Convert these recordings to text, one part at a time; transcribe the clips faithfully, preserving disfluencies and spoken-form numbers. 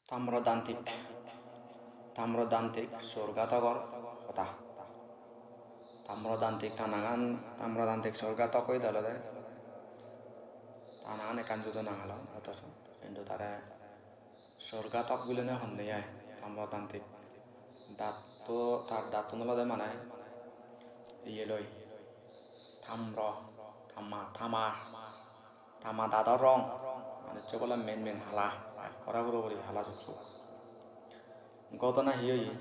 Tamrodantik, Tamrodantik sorgatogor hoda. Tamrodantik ta nangan, Tamrodantik sorgatok hoide olode ta nangan ekkan judo nang elo, otoso hintu tare sorgatok bilinei honde ai, Tamrodantik. Datto, tar dattun olode mane iye loi, tamro, tama, tama, tama dador rong, manuccho bole men men hala, ekkore puro puri hala suk suk. Ghotona hi oye?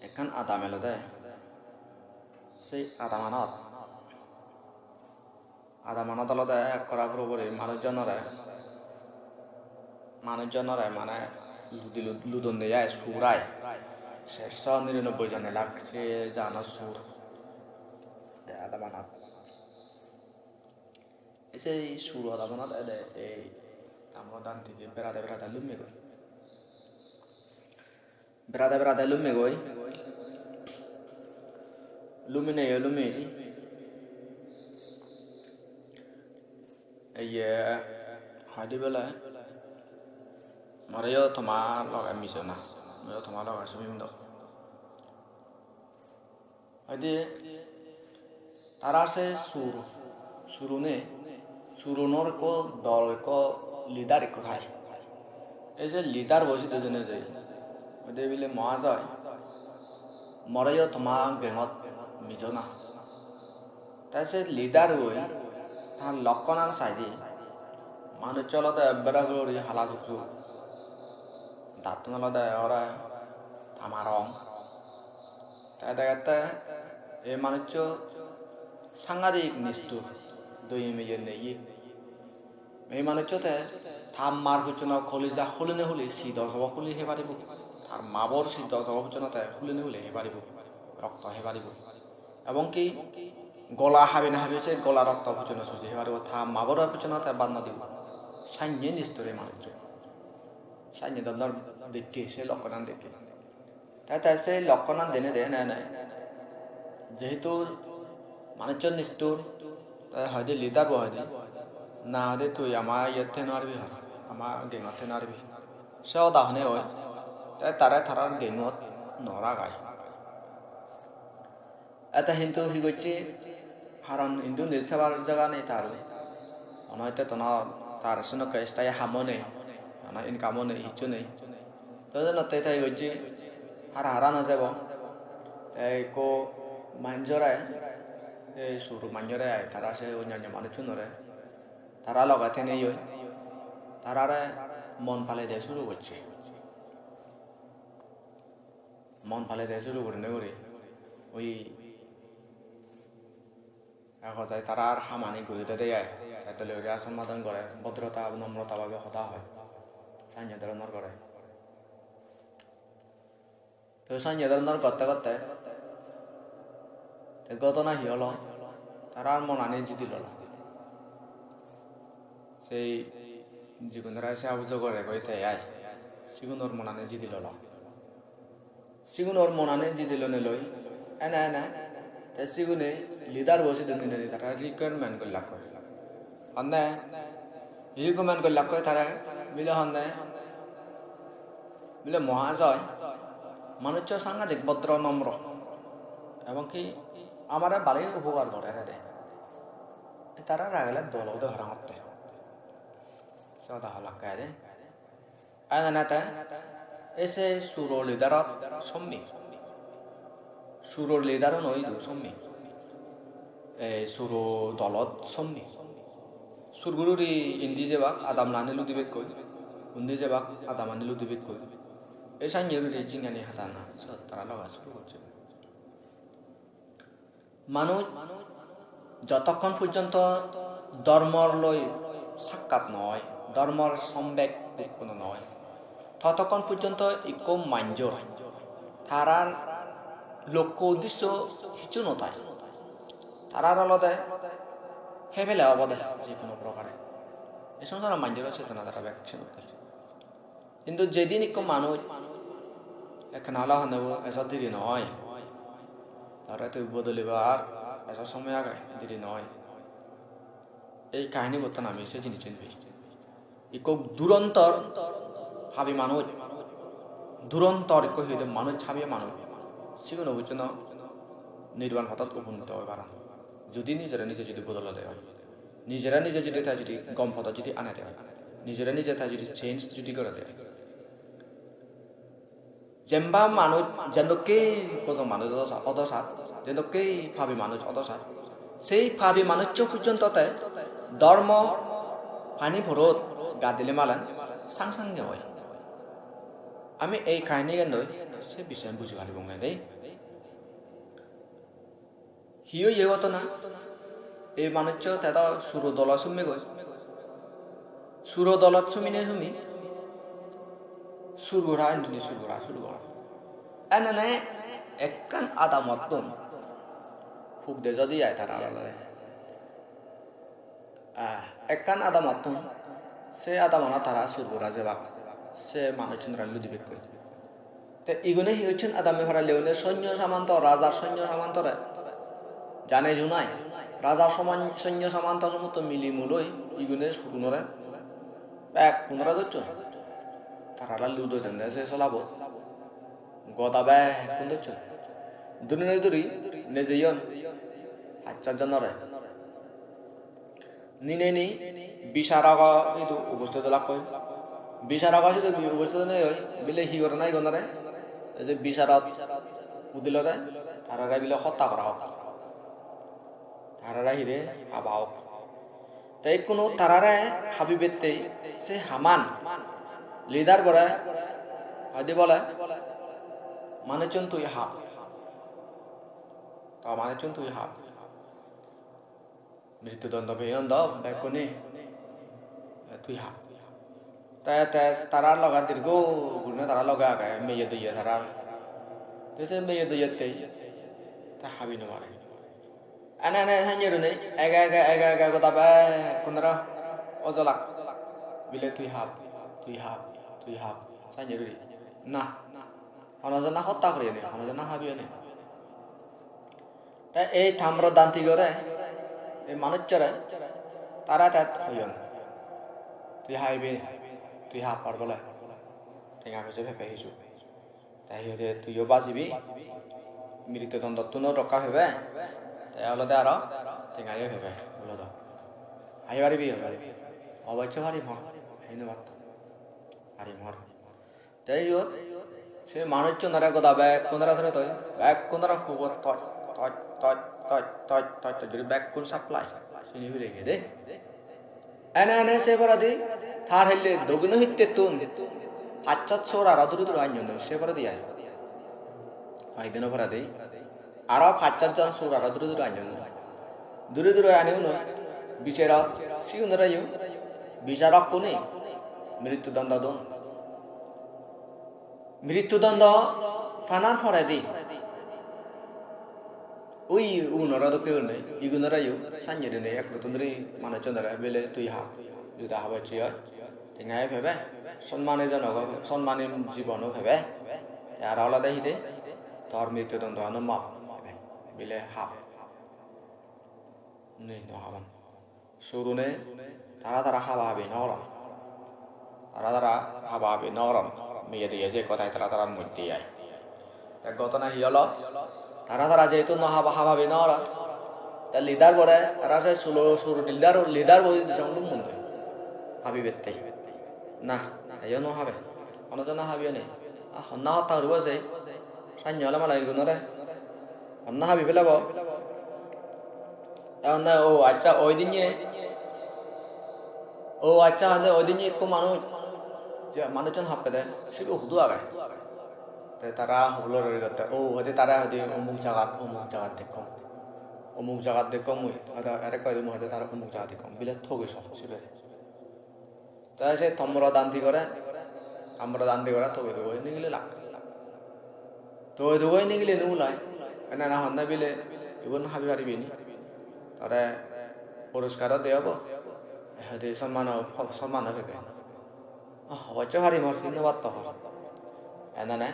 Ekkan adam elode, sei adamanot, adamanot olode ekkore puro puri manujjonore, manujjonore mane ludi lud-, ludonde ai, sur ai. Serso nirinobboi jon elak se jana sur. Te adamanot. Ei sei suro adamanot ede ei Tamrodantike berade berade lummegoi. Berade berade lummegoi. Lumineyo lumi. Iye, hoide bele, moreyo toma loge mijona. Moreyo toma loge sumim do. Hoide tara se sur, surune, surunor ekko dol, ekko leader ekko thai. Ei se leader bo sidu jone jai. Hoide bile, "Mohajoy, moreyo toma gengot mijona." Te se leader boi tar lokkonan saide manuccho olode ekkere puro puri hala suk suk. Dattun olode ore tama rong. Te degette ei manuccho sangadik nistur, doye meye neye. Ei manuccho te ta mar pucchono kolija huline huli, sido sobo huli hei paribo. Tar mabor sido sobo pucchono te huline huli hei paribo, rokto hei paribo. Ebong ki gola habine habi se gola rokto pucchono suji hei paribo, ta mabor pucchono te bad no dibo. Sanye nistur ei manuccho. Sanye dondor dekke, se lokkonan dekke. Te, te se lokkonan dene de ene ene. Jehetu manuccho nistur, te hoide leader bo hoide, "Na hoide tui ama iyot thei no paribi hor, ama gengot thei no paribi." Se hoda hone oi, te tare tarar gengot no ragai. Ete hintu hi gocche, haron hintu nil sebar jaga nei tar. Hono ete tono tar senokke sthayi hamo nei, hono income-o nei, hissu nei. Te jenotte te hi gocche, hara hara no jebo. Te ekko manjore, ei sur manjore ai, tara se onyanyo manuchunore, tara loge theneyoi, tarare mon palede suru gocche. Mon palede suru gurinei guri oi ego jai tarar hamani guri dede ai. Te dole guri asombadon gore, bodrota, nomrota bhabe hoda hoi. Sanye dhoronor gore. To sanye dhoronor gotte gotte te ghotona hi olo? Tarar monani jidi lolo. Sei jigunore se abujo gore goi te ai. Sigunor monani jidi lolo. Sigunor monani jidi lonei loi, ene ene, te sigune leader bo sidu ninei tara requirement gollakkoi. Honne, requirement gollakkoi tare, bile honne, bile, "Mohajoy, manuccho sangadik bodro nomro, ebong ki amare bari upogar gore de." Tara ragele dol obode parapang otte. Se hoda holakke ai de. Ene ene te, ei se suro leader-ot sommi. Suro leader-un oi idu sommi. Ei suro dolot sommi. Sur guri guri indi jebak adamani ludibekkoi, undi jebak adamani ludibekkoi. Ei sanye guri jinghani hadana siyot tara loge suru gocche. Manuj jotokkon porjonto dhormor loi sakkat noi, dhormor sombek utponno noi, totokkon porjonto ikko manjor tarar lokko uddesho hissu no thai. Tarar olode hebele obode je hono prokare. Ei songsaro manjoro chetona tara bek sedokke. Hintu jedin ikko manuj ekkena ole honne bo ejo diri no oi, tare tui bodolibar ejo somoy age, diri no oi. Ei kahinibotton ami se jinissan pei. Ikko durontor Habi manuj, durontor ekko hi hoide manuj, habi manuj, sigun obosseno nirban podot uponnito oi paron. Judi nijore nije judi bodolode oi, nijore nije judi te judi gom podot judi anede oi, nijore nije te judi change judi gorede oi. Jemba manuj, jendokke bojong manuj odo sa-, odo sat, jendokke pabi manuj odo sat, sei pabi manuccho pojjonto te dhormo pani porot ga dile malen sang sange oi. Ami ei kahinigan loi se bisoye buji paribonge dei. Hi oye ghotona? Ei manuccho te do suro dolot summegoi. Suro dolot sumine sumi sur gora, indi sur gora, sur gora. Enene ekkan adamottun puk dejodi ai tara olode. Ah, ekkan adamottun, se adamanot tara sur gora jebak, se manuchchunore ludibekkoi. Te igune hi gocchon, adame parallegune sonyo samanto, rajar sonyo samantore jane junai, rajar soman-, sonyo samanto somotto mili muloi igune surunore bekkunore docchon. Tarare ludo jende se solabot goda bekkun docchon. Durinei duri nejeyon pach sat jonore. Nineni bicharogo idu ubosthit olakkoi. Bicharogo sidu bi ubosthit onei oi, bile hi gorana igunore? Ei je bicharot udilode, tarare bile hotta gora hok. Tarare hire haba hok. Te ikkunu tarare habibettei se haman leader bore hoide bole, "Manuchchun tui hab. To manuchchun tui hab." Mrittu dondo peyon do bekkune, tui hab. Te, te tarar loge dirgo gurine tarar loge age, meye doye tarar. Te se meye doyette te habi no pare. Ene ene sanye rune ege ege ege ege goda bekkunore ojolak. Bile tui hab, tui hab, tui hab. Sanye rune. Na. Hono jona hotta guriyene, hono jona habiyene. Te ei Tamro Dantigore, ei manuchchore, tara te hoyon, "Tui haibi, tui hap par bole, tenga poje pebe hiju. Te hi hoide tuiyo bajibi, mrittu dondottuno rokka pebe, te olode aro tengayo pebe, olode. Hai paribi, hai paribi." "Obosse parim hor, hai no patto. Parim hor." Te iyot se manuchchunore goda bekkunore thore toi, bekkunore hubot toj, toj, toj, toj, toj, toj, toj guri bekkun supply. Sini pire gede. Ene ene se poredi tar helle dogino hittettun pach sat sor aro duri duri anyon se poredi ai. Hoyekdino poredi aro pach sat jon sur aro duri duri anyon. Duri duri ani uno bicharo sigunore yo bicharokkune mrittu dondo don. Mrittu dondo panar poredi ui unore dokke gurinei igunoreyo sannye dinei ek rottun duri manuchchunore bile tui ha, judi habor se oi, tengayo pebe, sonmani jonogo, sonmani jibono pebe. Te aro olode hide, tor mrittu dondo ano map pebe, bile hap. Nei, no haban. Surune tara tara haba habi no goron. Tara tara haba habi no goron. Meye diye je ekko tai tara tarar moddhe ai. Te ghotona hi olo? Tara tara jehetu no haba, haba habi no goron. Te leader bore tara se sulo sur leader, leader bore disong lum mun doi. Habi bette. Na, eyo no habe. Hono jone habiyo nei. Ah, honna hotta guribo sei. Sannye ole mala igunore. Honna habi pelebo. Te honna, o accha, oi dinne. O accha, hande oi dinne ekko manuj. Je manuchun happede, sibe hudu age. Te tara hobor loi gotte, o hoide tara hoide omuk jagat, omuk jagat dekkong. Omuk jagat dekkong mui. Hoide arek hoide mui hoide tara omuk jagat dekkong. Bile thogi so sibe. Te se Tamro Dantigore, Tamro Dantigore togoi togoi nigile lak. Togoi togoi nigile nigulai. Ene na honne bile, "Ibun habi paribi ni? Tore puriskaro de obo. Ehode sonmano, sonmano pebe." "Ah, obosse parim hor, hinno batto hor." Enene,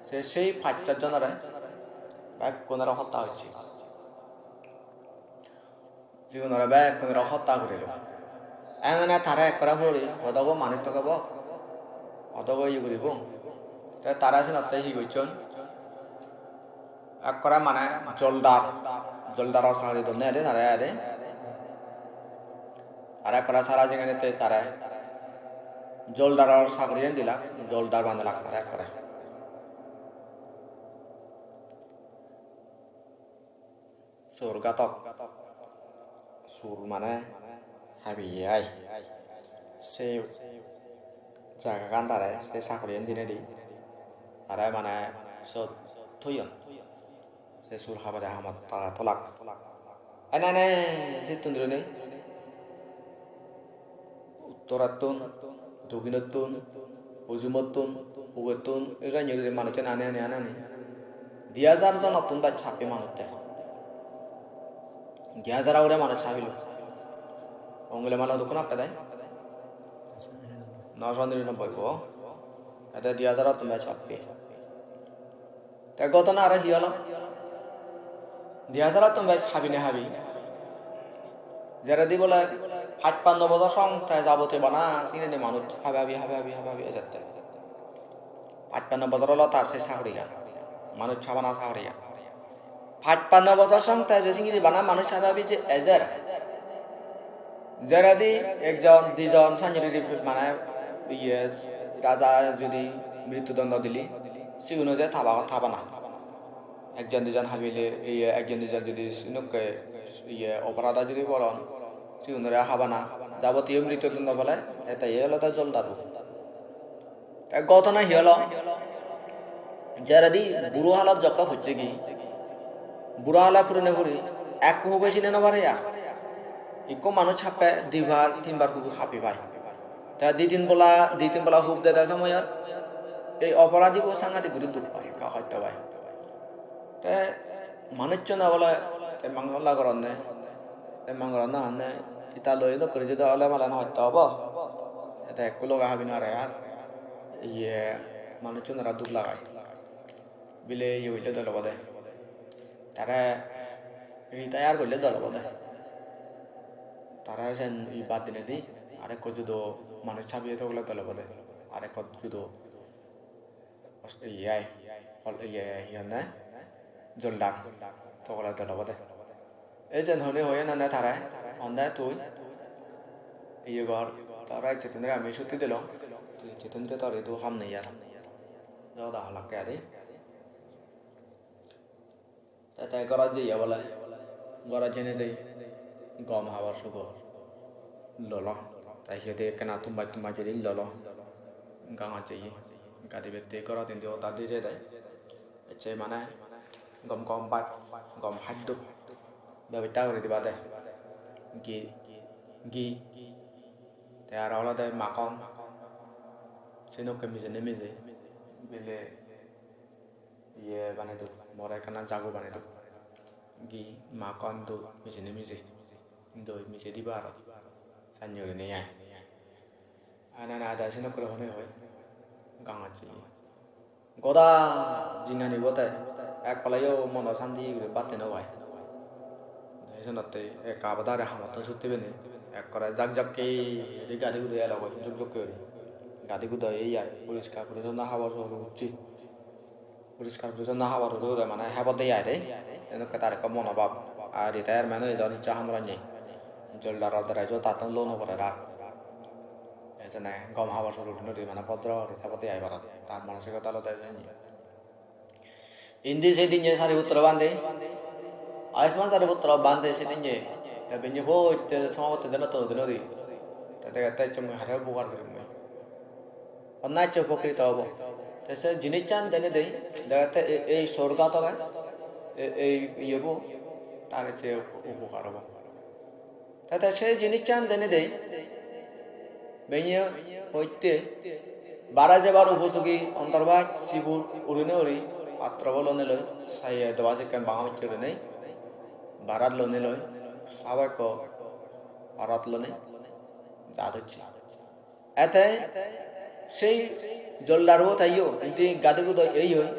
se sei pach sat jonore bekkunore hotta gocche. Sigunore bekkunore hotta guri do. Enene tare ekkore puri hodogo manuj togebo. Odogo iye guribo. Te tara senotte hi gocchon? Ekkore mane joldar, joldaror sagori donne ede tare ede. Tare ekkore sara jingani te tare joldaror sagoriyan dilak, joldar banelak tare ekkore. Sur gatok. Sur mane habiye ai. Se jagagan tare, se sagoriyan dinedi. Tare mane sot toyon. Se sur habaja hamot tara tolak. Ene ene sittun durine. Uttorattun, doginottun, hujumottun, ugottun, ei janye guri manuchchun ani ani ani ani. Di hajar jonottun bej happi manuch te. Di hajar ugure manuch hapilo. Ongule mala dokkun appe dai. Noso nirinobboi bo. Ede di hajarottun bej happi. Te ghotona aro hi olo? Di hajarottun bej habine habi. Jeredi bole pachpanno bojor song te jabotiyo bana sineni manuj habe habi, habe habi, habe habi ejette. Pachpanno bojor olo tar se sagorigan. Manuj habana sagorigan. Pachpanno bojor song te je sineni bana manuj habe habi je ejer. Jeredi ekjon, dijon sanjuri mane iye raja judi mrittudondo dile, siguno je taba, taba na. Ekjon dijon habile, iye, ekjon dijon judi sinokke iye oporada judi goron, sigunore haba na. Jabotiyo mrittudondo pele, ete iye olode joldaru. Te ghotona hi olo? Jeredi buro halot jokke pocchegi, buro hala purine puri ekko hube sine no pare ar. Ikko manuj happe dibar, tinbar hube happi pai. Te di tin bola, di tin bola hub dede somoyot ei oporadibo sangadik guri duk pai, ekka hosto pai. Te manuchchune bole te mangala goronne, te mangala na honne, ita loi dokke guri jede ole malen hosto obo. Te ekku loge habi no pare ar. Iye, manuchchun aro duk lagai. Bile iye golle dol obode. Tare retire golle dol obode. Tare sen i bad dinedi arekko judo manuj sabiye thogole dol obode. Arekko judo os-, iye ai, hol-, iye, hi honne? Joldar. Thogole dol obode. Ei jen hone hoye nane tare, honde tui iye gor, tore ecchettun re ami sutti dilong, tui ecchettun re tor idu ham nei ar. Joda halakke adi. Te, te gorot jeye bole, gorot jeinei jei gom habor sugor lolo. Te hi hoide ekkena tumbaj tumbaj guri lolo. Gangot jeye. Gadi bette gorot indi oda di jede. Ecche mane gom gom bhat, gom haddo bebosta guri dibade. Gi, gi. Te aro olode makhon. Senokke mije ni mije. Bile iye banei dun, more ekkana jago banei dun. Gi, makhon, dud mije ni mije. Doi mije diba aro. Sannye gurinei ai. Ana na ada senokkore hone hoi. Gangot jeye. Goda jinghanibo te ek palayo mono santi guri batte no pai. Te senotte ekka abadare hamottun sutti beni ekkore jak jakke guri gadi gudo elo goi, juk jukke guri. Gadi gudo ei ai poriskar porichonno habor sugor ucche. Poriskar porichonno habor hure hure mane hebot de ai de. Edokke tar ekko monobhab. Ar retirement oye jon icche ham goronney. Joldaror dress-o tattun lo no porer ar. Ejene gom habor sugor urinei mane bhodro guri hebot de ai parot. Tar manosikota olode ejeni. Indi se dinne Sariputro bhante, Ayushman Sariputro bhante se dinne, te binne poitte somapotti denotte udinodi, te degette ecche mui hare upokar gurim mui. Honna ecche upokrit obo. Te se jinissan dene dei, degette e-, ei sorgat oge, e-, ei iyebo, tar ecche upokar obo. Te te se jinissan dene dei, beiye hoitte, bara jebar upojogi ontorbaj sibur urinei uri, patrobo lonei loi, saiye doba sekken banga mocche urinei, barat lonei loi, sabo ekko barat lonei, jat hocche. Ete sei joldarubo taiyo, indi gadi gudo ei hoi,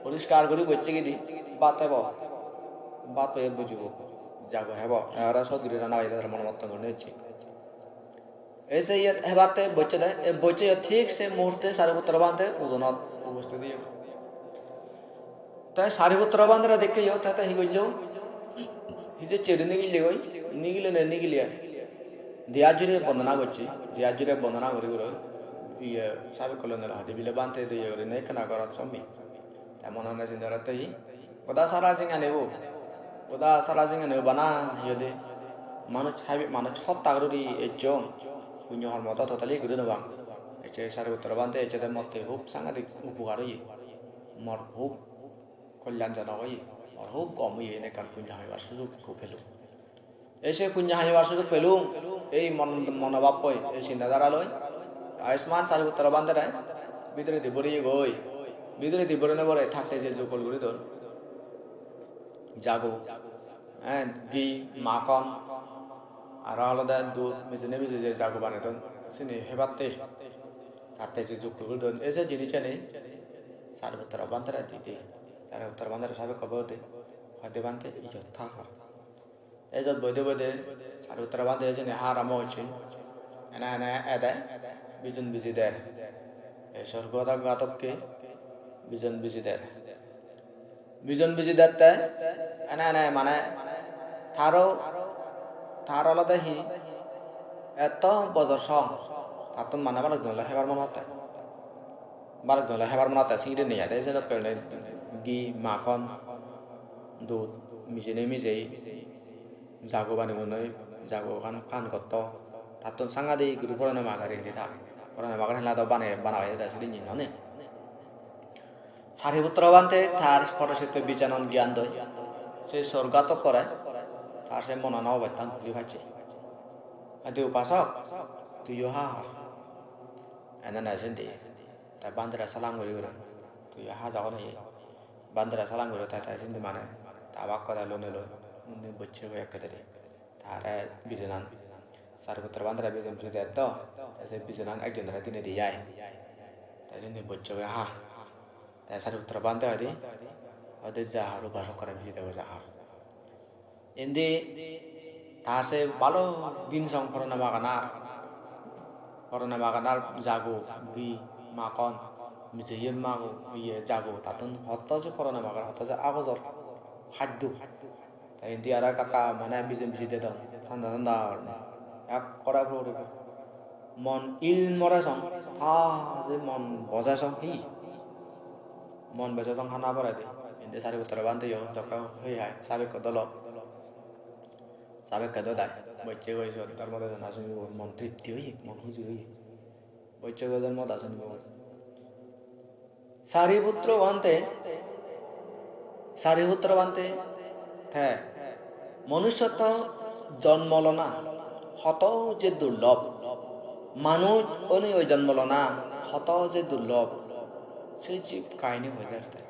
poriskar guri gocche gidi, bhat hebo, bhat heye bujibo, jago hebo, aro sot guri rana hoide tar mono motton guri hocche. Ei je iyot hebatte bocche de, ei bocche iyot thik se muhurte Sariputra Bhante udonot ubosthit oye. Te Sariputra Bhantere dekke yo, te, te hi gollo? Hi je cheri nigille goi, nigille ne nigille ai. Diya jure bondona gocche, diya jure bondona guri guri, iye, sabek kolonel hadi bile Bhante de iye guri ne ekkana gorot sommi. Te mone mone sinde gorette hi? Goda sara jinghanibo, goda sara jinghanibo bana hi hoide? Manuj habi, manuj hotta guri ecchon. Punyo hormo do totally guri no pang. Ecche Sariputra Bhante ecche de motte hub sangadik upokar oye. Mor hub kolyanjonok oye. Mor hub gom oye, ene ekkan punyo hamibar sujog ekko pelung. Ei se punyo hamibar sujog pelung, ei mon-, monobhabboi, ei sinta dharaloi Ayushman Sariputra Bhantere bidiredi boreye goi. Bidiredi borene bore tatte je jukol guri don. Jago, eh, ghi, makhon, aro olode dud, mijine mije je jago banedon, sini hebatte. Tatte je jukol guri don. Ei se jinissani Sariputra Bhantere dide. Sariputra Bhantere sabek hobo de. Hoide Bhante iyot tha har. Ejot boide boide Sariputra Bhante hijeni ha arambo gocche. Ene ene ede bijon biji der. Ei sorgo gattokke bijon biji der. Bijon biji dette ene ene mane taro, tar olode hi etto bojor song. Tattun mane balok din ole hebar mone hotte. Balok din ole hebar mone hotte, singiri nei ade, se dokke gurinei ghi, makhon, dud, mijinei mijei, jago banei bunei, jagogan pan gotto. Tattun sangadik guri porane magar indi tar. Porane magar hela do bane, bana bai de, sidinne nonei. Sariputra Bhante tar porositto bijanan gyan doi. Se sorgo gattokkore tar se monano obosta buji pacche. Adi upasok, tuiyo ha har. Ene ne sindi. Te Bhantere salam guri guri, tui hajagon oye. Bhantere salam guri te, te sindi mane ta bakko te lone loi, undi bocche goi ekke deri. Tare bijonan, Sariputra Bhantere bijon biji der do, te se bijonan ekjonore dinei di jai. Te sindi bocche goi ha. Te Sariputra Bhante hoide, hoide ja har, upasokkore biji debo ja har. Indi tar se balok din song porane maganar, porane maganar jago, ghi, makhon, mijeye mago, iye jago, tattun hotto je porane magar, hotto je agojor haddo. Te indi aro ekka ekka mane biji biji dedon, thanda thanda gurinei. Ekkore puri puri. Mon il more song, ta je mon boje song hi? Mon boje song hana poredi. Indi Sariputra Bhanteyo jokke hoi hai, sabekko dolo. Sabekke do dai. Bocche goi sot dhormo dejona sunibo, mon tripti oye, mon huji oye. Bocche goi dhormo da sunibo. Sariputra Bhante, Sariputra Bhante, te manussotto jonmo lona hoto je durlob, manuj onei oi jonmo lona hoto je durlob, se jib kahini hoi der te.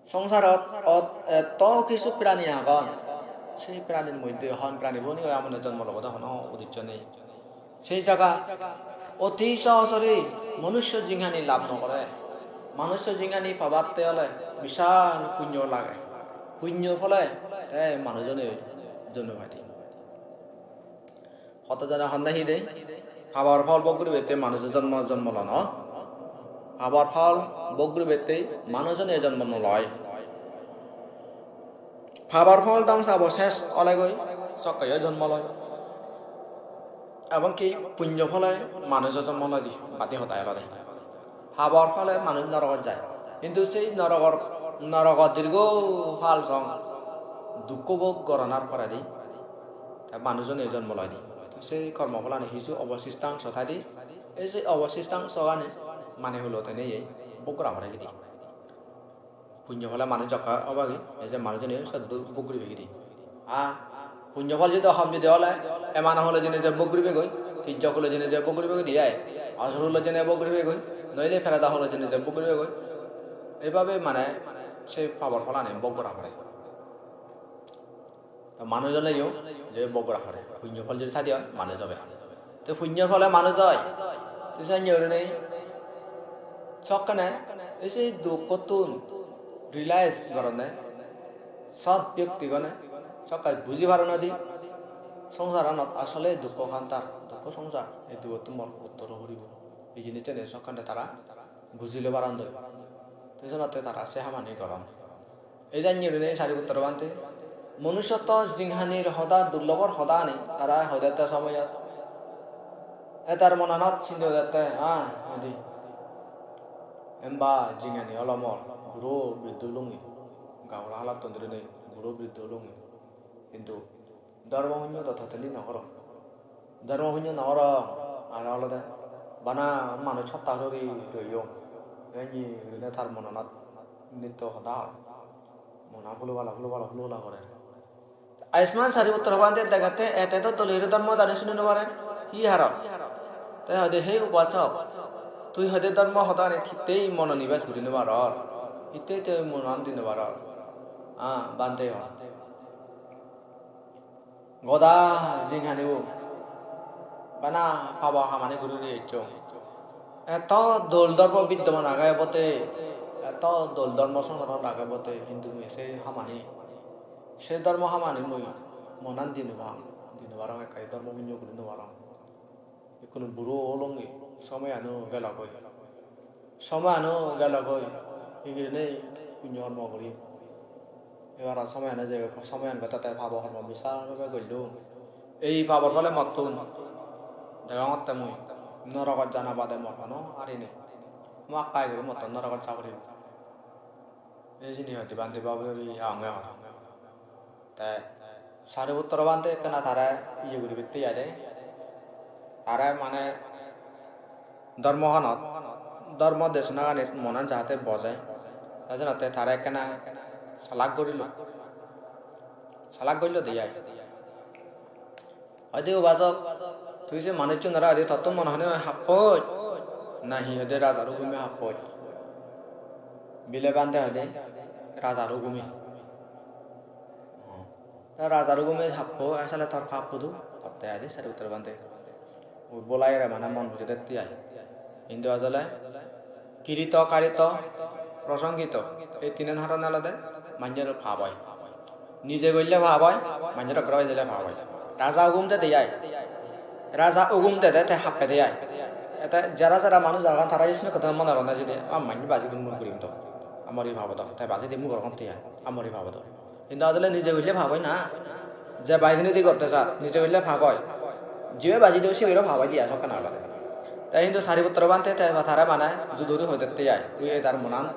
Songsarot ot-, etto kisu prani agon, se pranir moddhe hon pranibo onei oi amone jonmo lobode hono uddeccho nei. Sei jagat oti sohojore manusso jinghani lab no gore. Manusso jinghani pabatte ole bishal punyo lage. Punyo phole te manuj onei jonmo pai de. Hoto jone honne hi de? Pabor phol bhog guribette manujo jonmo, jonmo lon. Pabor phol bhog guribette manuj onei jonmo no loi. Pabor phol dangsa bo ses olegoi sokkeyo jonmo loi. Ebong ki punyo phole manujo jonmo loi di, badi hodai olode. Pabor phole manuj norogot jai. Hintu sei norogor, norogot dirgo pal song dukko bhog goronar poredi te manuj onei jonmo loi di. To sei kormo pholani hissu obosistangso thai di. Ei sei obosistangso gani mane hulo tenei bhog gora pore gidi. Punyo phole manuj jokke obagi, ei je manuj onei sot bhog guribe gidi. A, punyo phol jodi hom jodi ole, emana hole jene je bhog guribe goi, tijjok hole jene je bhog guribe goi, diyai. Asur hole jene bhog guribe goi, noile pereda hole jene je bhog guribe goi. Eibabe mane se pabor pholani bhog gora pore. To manuj oleyo je bhog gora pore. Punyo phol jodi thadi oi, manuj obe. Te punyor phole manuj oi. Te senne gurinei sokkene ei se dukkottun realize goronne, sob byaktigune sokke buji paronne di, songsaranot asole dukko kantar, dukko songsar, ei dugottun mor uttor puribo. Ei jinissani sokkene tara buji loi parandoi. Te senotte tara se hamani goron. Ei janye gurinei Sariputra Bhante, manusotto jinghanir hoda, durlobor hodani tara hoidette somoyot. E tar monanot sinde hoidette, ah, hoide. Emba jinghani olo mor, buro briddo olungi, gabura halattun dhurinei buro briddo olungi. Hintu dhormo punyo do totally nw gorong. Dhormo punyo nw gorong, aro olode bana manuj hotta guri roiyong. Te indi gurinei tar monanot nitto hoda hor. Monan hulo pala, hulo pala, hulo pala gorer. Ayushman Sariputra Bhante degette ete do dole guri dhormo hodani suni nw parer. Hi haron? Te hoide, "He upasok, tui hoide dhormo hodani hittei mono nibes guri nw paror. Hittei tui monan di nw paror." Ah, Bhante hor. Goda jinghanibo bana pabo hamani guri guri ecchong. Eto dol dhormo biddoman age bote, eto dol dhormo songsarot age bote, hintu mui se hamani, se dhormo hamani mui monan di nw pang, di nw parong, ekka dhormo punyo guri nw parong. Ikkunu buro olonge, somoyano gelogoi. Somoyano gelogoi, hi gurinei punyo hormo guri. Ebar somoyano je, somoyan gotte te pabo hormo bisal bhabe gollung. Ei pabor phole mottun degongotte mui norogot jana bade mor hono ari nei. Mui ekkai guri mottun norogot ja puribo. Ei sini hoide Bhante babu babu agonge hor. Te Sariputra Bhante ekkena tare iye guribatte aide. Tare mane dhormo honot, dhormo desonaganit monan jahate boje. Te senotte tare ekkena salak gorilo. Salak gorilo de ai. Hoide, "Upasok, tui se manuchchunore hoide tottun mone hone happoj? Nahi hoide rajar ugume happoj?" Bile Bhante hoide, "Rajar ugume." Te rajar ugume happo, asole tor happo du? Hotte hoide Sariputra Bhante. Ui bolai ere mane mon bujei dette ai. Hintu asole kirito, karito, prosongkito, ei tinan harone olode manjor pap oi. Nije golle pap oi, manjore goro dile pap oi. Raja ugum dede ai. Raja ugum dede te happe de ai. Ete jara jara manuj agon tara isne hoda mone gorone jodi, "Ah, manjor baji dun mui gurim to. Amor hi pap obo do, te baji de mui gorong te ai. Amor hi pap obo do." Hintu asole nije golle pap oi na. Je baji dinei di gorte sar, nije golle pap oi. Jibe baji dibo sibero pap oi de ai sokkene olode. Te hintu Sariputra Bhante te tare mane judo guri hoi dette ai. Ui edar monan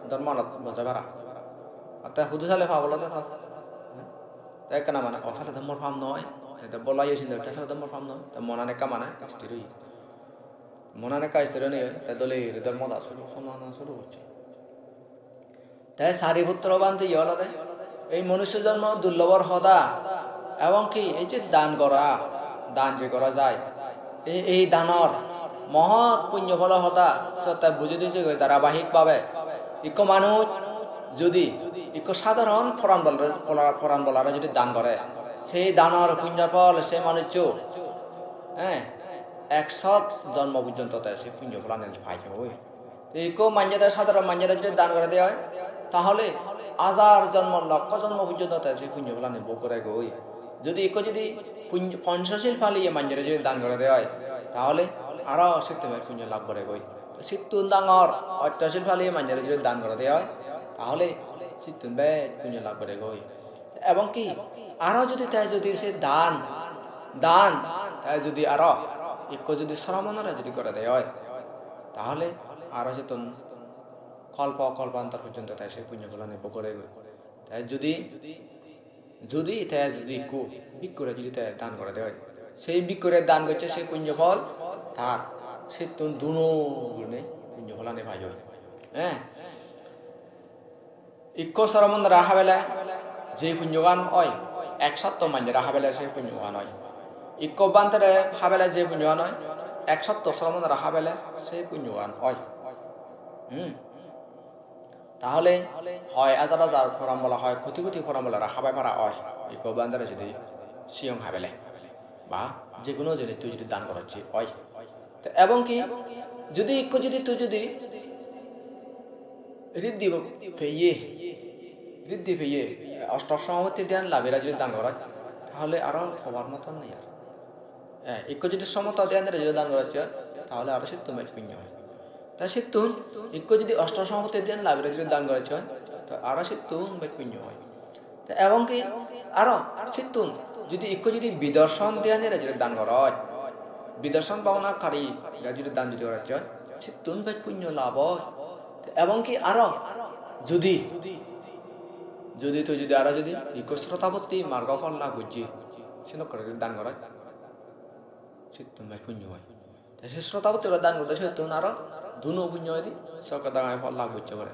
dhormo honot boje para. Ar te hudu sale pap olode tor. Te ekkena mane, "O sale do mor pap noi." Te bolai sinde, "Te sale do mor pap noi." Te monan ekka mane sthir oye. Monan ekka sthir onei te dole guri dhormo hoda suru, sunna suru gocche. Te Sariputra Bhante iye olode ei manusso jonmo durlobor hoda, ebong ki ei je dan gora, dan je gora jai, ei, ei danor mohot punyo pholor hoda, sot te bujei di jegoi dharabahik bhabe. Ikko manuj jodi ikko sadharon poran bola-, pola-, poran bolare jodi dan gore, sei danor punyo phol sei manusso, eh, ekshot jonmo porjonto te sei punyo pholani pai jeboi. Te ikko manjore, sadharon manjore jodi dan gore de oi, tahole hajar jonmo, lokkho jonmo porjonto te se punyo pholani bhog gore goi. Jodi ikko jodi pun-, Panchashil paliye manjore jodi dan gore de oi, tahole aro sittun bej punyo lab gore goi. Sittun dangor Ottashil paliye manjore jodi dan gore de oi, tahole sittun bej punyo lab gore goi. Ebong ki aro jodi te jodi se dan, dan, te jodi aro ikko jodi sromonore jodi gore de oi, tahole aro settun kolpo kolpantor porjonto te se punyo pholani bhog gore goi. Te jodi, jodi te jodi ikko bhikkhure jodi te dan gore de oi, sei bhikkhure dan gocche se punyo phol tar settun duno gurinei punyo pholani pai oi. Eh? Ikko sromonore habele je punyogan oi, ekshotto manjore habele se punyogan oi. Ikko bhantere habele je punyogan oi, ekshotto sromonore habele se punyogan oi. Hmm. Tahole hoi hajar hajar poranbola, hoi koti koti poranbolare habai para oi. Ikko bhantere jodi siyong habele ba je hono jinich tui jodi dan gorocche oi. Te ebong ki jodi ikko jodi tui jodi riddhi peye, riddhi peye, osto somapatti dhyan labhere jodi dan goroj, Tahole aro hobar moton nei ar. Eh, ikko jodi somota dhyanore jodi dan gora oi, tahole aro sittun bej punyo oi. Ta sittun ikko jodi osto somapatti dhyan labore jodi dan gora oi, ta aro sittun bej punyo oi. Ta ebong ki aro sittun jodi ikko jodi bidarson dhyanore jodi dan gora oi, bidarson bhabona kari jodi dan jodi gora oi, sittun bej punyo lab oi. Ta ebong ki aro jodi, jodi tui jodi aro jodi ikko srotapatti margo phol lab gojje, senokke guri dan gora oi, sittun bej punyo oi. Te se srotapatti guri dan gorede, sittun aro duno punyo oide, sogoragami phol lab gojje pare.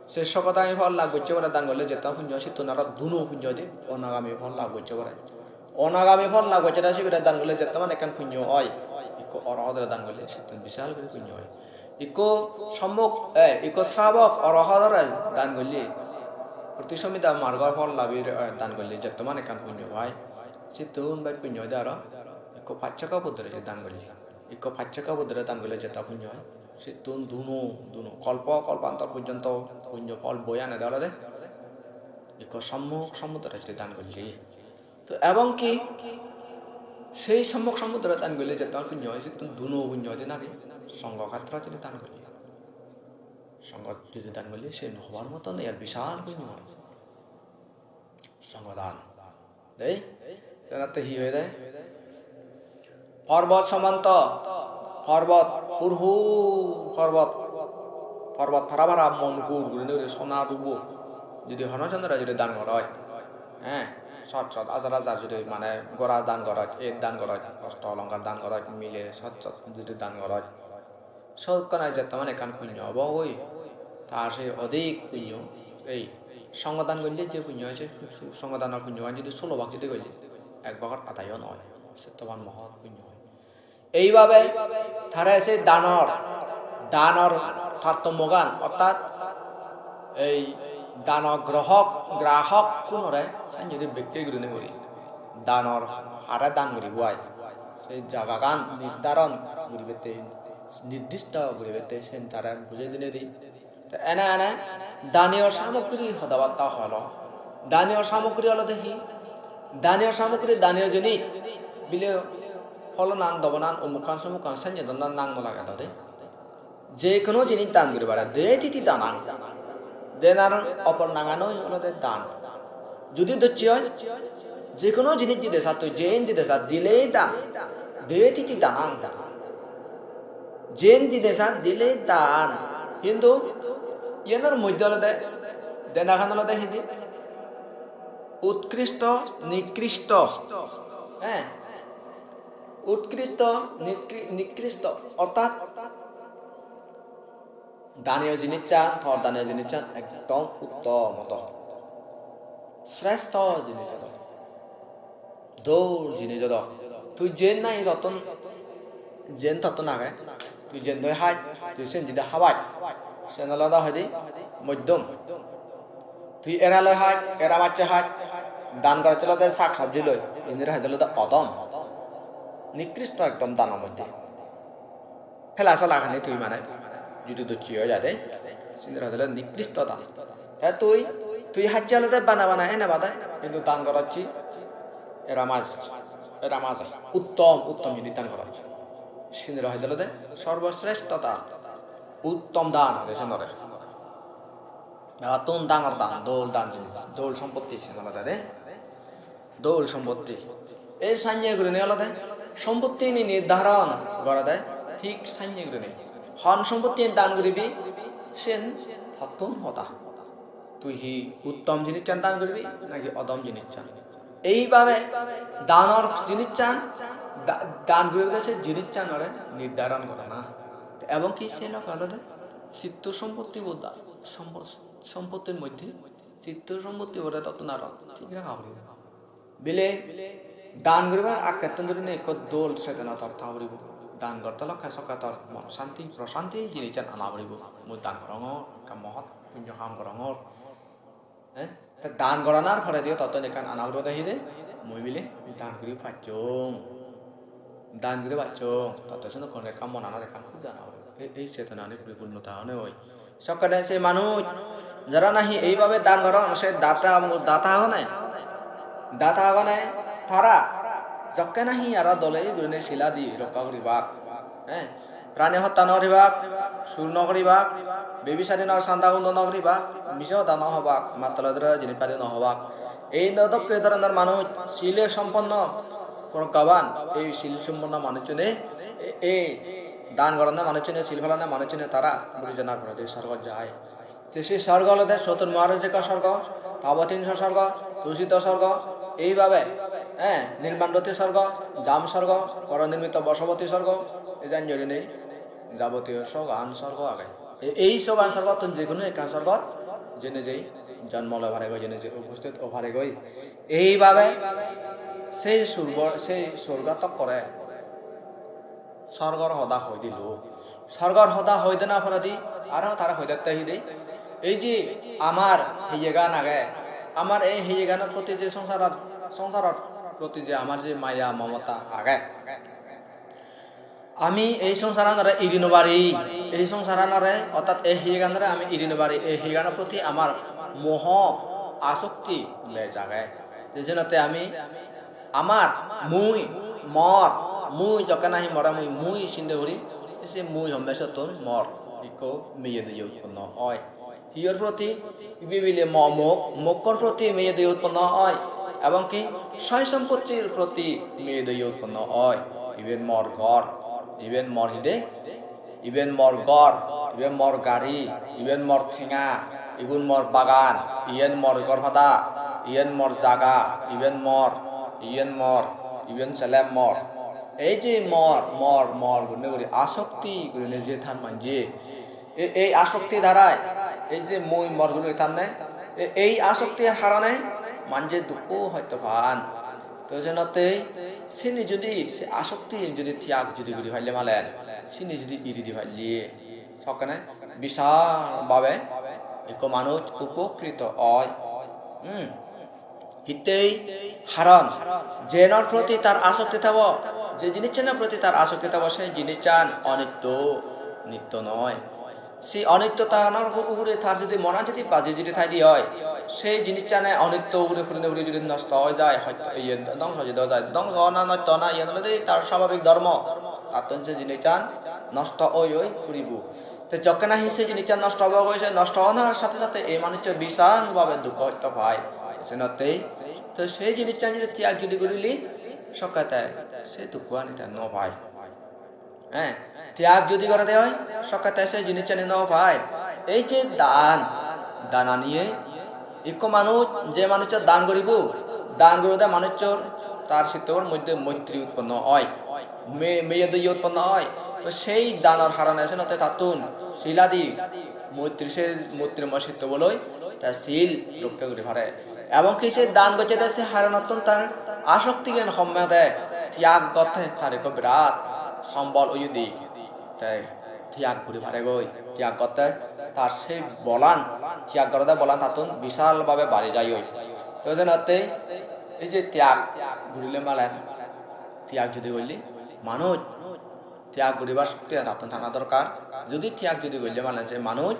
Se sogoragami phol lab gojje pare dan gorle jetto punyo, sittun aro duno punyo oide, onagami phol lab gojje pare. Onagami phol lab gojje de sibere dan gorle jetto mane ekkan punyo oi, ikko orohotore dan gorle sittun bishal guri punyo oi. Ikko sommok, eh, ikko srabok orohotore dan gorle, protisomida margo phol labire, eh, dan gorle jetto mane ekkan punyo oi, sittun bej punyo oide aro ikko pacchekko Buddhore je dan gorle. Ikko pacchekko Buddhore dan gorle jetto punyo oi, sittun duno, duno, kolpo, kolpantor porjonto punyo phol boi anede olode ikko sommok Sambuddhore je dan gorle. To ebong ki sei sommok Sambuddhore dan gorle jetto punyo oi, sittun duno punyo oide naki Songho khetrot jodi dan gorle. Songho jodi dan gorle, siyen hobar moton nei ar, bishal punyo oi. Songho dan. Dei, senotte hi hoide? Porbot somonto, porbot, hur hur porbot, porbot para para mon hur gurinei guri sona rubo. Jodi hono jonore jodi dan gora oi, eh, sot sot ajar ajar jodi mane gora dan gora oi, et dan gora oi, ostro olongkar dan gora oi, mile sot sot jodi dan gora oi, sokkene jetto mane ekkan punyo obo goi, tar se odik punyo. Ei songho dan gorle je punyo oi, se songho danor punyoan jodi sulo bhag jodi gorle, ek bhagor adaiyo noi, settoman mohot punyo oi. Eibabe tare se danor, danor tartommogan, ortat ei dano grohok, grahok gunore sannye guri bekke gurinei guri danor hare dan guribo ai, se jagagan nirdaron guribette, nirdisto guribette sen tare bujei dinei di. Te ene ene daniyo samogri hodabatta holo. Daniyo samogri olode hi? Daniyo samogri, daniyo jinis bile pholonan, dobonan, omukkan somukkan sannye dhoronor nang no lage dode. Je hono jinis dan guri pare, de titi danang. Denar opor nangan oi olode dan. Judi docche oi, je hono jinis dide sat tui, jen dide sat, dilei dan. De titi danang. Jen dide sat, dilei dan. Hintu iyanor moddhe olode, denagan olode hidi? Utkristo, nikristo. Eh? Utkristo, nikri-, nikristo. Ortat daniyo jinissan, tor daniyo jinissan ekdom uttom odo. Srestho jinis odo. Dol jinis odo. Tui jen nahi tottun, jen tottun age, tui jen doi haj, tui sen jidi habaj, sen olode hoide moddom. Tui era loi haj, era macche haj, dan goracche olode sak sabji loi, indi hoide olode odom. Nikristo ekdom dano moddhe. Phela sala hani tui mane, judi docche oi jade, sindi hoide olode nikristo dan. Te tui, tui hajje olode bana bana ene bade, hintu dan goracchi era maj, era maj ai. Uttom, uttom jinis dan goracchi. Sindi hoide olode sorbosreshto dan. Uttom dan hoide senore. Bebattun dangor dan, dol dan jinis, dol sompotti sen olode de. Dol sompotti. Ei sannye gurinei olode sompottini nirdharon gorede, thik sannye gurinei. Hon sompotti dan guribi, sen tottun hoda. Tui hi uttom jinissan dan guribi, naki odom jinissan? Eibabe danor jinissan, da-, dan guribe se jinissanore nirdharon gorana. Ebong ki se loge olode chitto sompotti bo da-, sompo-, sompottir moddhe chitto sompotti bore tottun aro thik raga puribo. Bile dan guribar aggettun dhurinei ekko dol chetona tor tha puribo. Dan gorte lokke sokke tor mon santi, prosanti jinissan ana puribo. Mui dan gorongor, ekka mohot punyo ham gorongor. Eh? Te dan goranar porediyo tottun ekkan ana puribo de hide? Mui bile dan guri pacchong. Dan guri pacchong. Tottun senokkun ekkan monanot ekkan puja ana puribo. Ei, ei chetonani puripunnota hone oi. Sokkene se manuj, jara nahi eibabe dan goron, se data, data hone, data hone, Tara jokke nahi aro dole gurinei siladi rokka guribak, eh, prani hotta no guribak, sur no guribak, bebisari no, sanda gundo no guribak, mije hoda no hobak, mattole dore jinis padi no hobak. Ei no dokke dhoronor manuj, sile somponno, proggaban, ei sil somponno manuchchune, e-, ei dan goronna manuchchune, sil palonna manuchchune tara muri jana poredi sorgot jai. Te se sorgo olode Sotur Maharajikka sorgo, Tabotingso sorgo, Tusito sorgo, eibabe, eh, Nirmanroti sorgo, Jam sorgo, Poronirmito Bosopoti sorgo, ei janye gurinei jabotiyo sogan sorgo age. E-, ei sogan sorgottun je hono ekkan sorgot jeinei jei jonmo loi paregoi, jeinei jei uposthit oi paregoi. Eibabe sei surgo, sei sorgo tokkore sorgor hoda hoi dilo. Sorgor hoda hoi dena poredi aro tara hoi dette hi de? Ei je amar heyegan age, amar ei heyeganor proti je songsaror, songsaror proti je amar je maya momota age, ami ei songsaranore iri no pari, ei songsaranore, ortat ei heyeganore ami iri no pari, ei heyeganor proti amar moho asokti bej age. Te senotte ami amar, mui, mor, mui jokke nahi more mui, mui sinde guri, se mui homme sottun mor ikko meye doye utponno oi. Hiyor proti? Ibe bile mo-, mok, mokkor proti meye doye utponno oi, ebong ki soy sompottir proti meye doye utponno oi. Iben mor ghor, iben mor hide, iben mor ghor, iben mor gari, iben mor tenga, igun mor bagan, iyen mor ghor pada, iyen mor jaga, iben mor, iyen mor, iben sele mor. Ei je mor, mor, mor gurinei guri asokti gurinei je than manje, e-, ei asokti darai ei je mui mor gurinei thanne, e-, ei asoktir harone manje dukko hosto pan. To senottei sini judi, se asokti judi tyag judi guri palle malen, sini judi iri di palle, sokkene bisal bhabe ekko manuj upokrito oi. Hmm. Hittei? Haron jenor proti tar asokti thebo, je jinissanor proti tar asokti thebo, se jinissan onitto, nitto noi. Se onittotanor ugure tar judi monan judi baji judi thaide oi, se jinissane onitto ugure purine puri judi nosto oi jai, hoyto iyen dhongso judi oi jai, dhongso ona nosto ona, iyen olode tar swababik dhormo. Tattun se jinissan nosto oi oi puribo. Te jokke nahi se jinissan nosto obo goi, se nosto onar sathe sathe ei manuccho bisal bhabe dukko hosto pai. Senottei, to se jinissan judi tyag judi gurile, sokke te se dukko ani te no pai. Eh, tyag judi gorede oi, sokke te se jinissani no pai. Ei je dan, dan aniye ikko manuj, je manuccho dan guribo, dan gurode manucchor tar sittobor moddhe moitri utponno oi, me-, meye doye utponno oi. To sei danor harone senotte tattun siladi moitri, se moitri mo sittoboloi te sil rokke guri pare. Ebong ki se dan gocchede se haronottun tar asoktigen homme de, tyag gotte tar ekko birat sombol oyede. Te tyag guri paregoi, tyag gotte tar sei bolan, tyag gorede bolan tattun bisal bhabe bari jaioi. To senotte ei je tyag gurile malen, tyag judi golle manuj, tyag guribar shokti tattun thana dorkar. Judi tyag judi golle malen se manuj,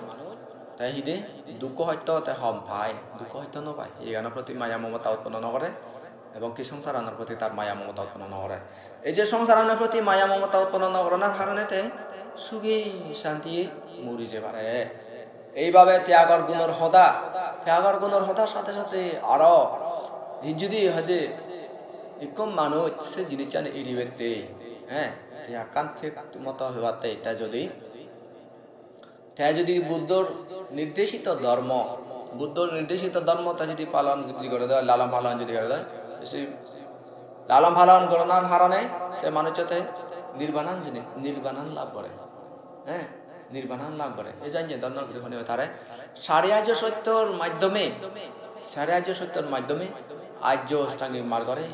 te hide dukko hosto te hom pai, dukko hosto no pai, iyegano proti maya momota utponno no gore, ebong ki songsaranor proti tar maya momota utponno no gore. Ei je songsaranor proti maya momota utponno no goronor harone te suge santiye muri jei pare. Eibabe tyagor gunor hoda, tyagor gunor hodar sathe sathe aro hi judi hoide ikko manuj se jinissani iribatte, eh, tyaggan thik moto hebatte, te judi Te judi Buddhor nirdeshito dhormo, Buddhor nirdeshito dhormo te judi palon judi gore de, lalon palon judi gore de, se lalon palon goronar harone se manuccho te nirbanan jini-, nirbanan lab gore. Eh, nirbanan lab gore. Ei janye dondon guri hone tare sari arjo sottor maddhome, sari arjo sottor maddhome arjo ostangik margore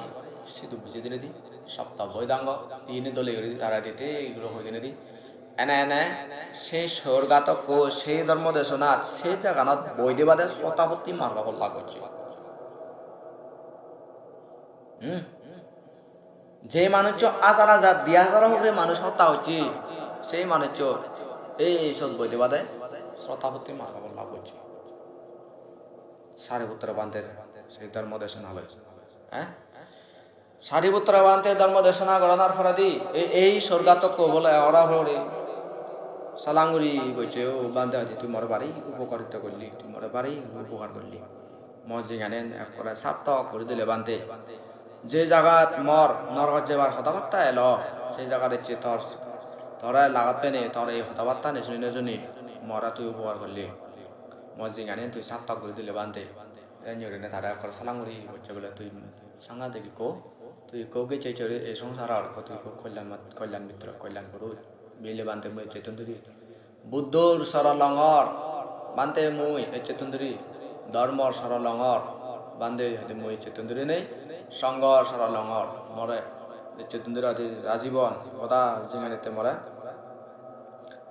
sidu bujei dinedi, sapta boidango, ini dole guri tare dite, egulo hoi dinedi. Ene ene sei sorgatokko sei dhormo desonat sei jaganot boide bade Srotapotti margo pholla gocche. Hmm? Je manuccho hajar hajar, di hajar hogre manuj hotta hocche, sei manuccho ei sot boide bade Srotapotti margo pholla gocche. Sariputra Bhanter sei dhormo desona loi. Eh? Sariputra Bhante dhormo desona goranar poredi ei, ei sorgatokko bole ora pore salam guri boiche, "O Bhante, hoide tui more bari upokaritta golli, tui more bari upokar golli. Mo jinghaniyan ekkore sartok guri dile Bhante. Je jagat mor norokot jebar hoda batta elo, se jagat ecche tor, tore lagot pene tor ei hoda battani suni no suni more tui upokar golli. Mo jinghaniyan tui sartok guri dile Bhante." Te eni gurinei tare ekkore salam guri boiche bole, "Tui sangadik ikko, tui ikko gecche gecche guri ei songsaror ikko, tui ikko kolyan mat-, kolyan mitro, kolyan purush. Bile Bhante mui ecchettun duri Buddhor soron longor, Bhante mui ecchettun duri dhormor soron longor, Bhante hoide mui ecchettun duri nei songhor soron longor, more ecchettun duri hoide ajibon goda jinghanitte more,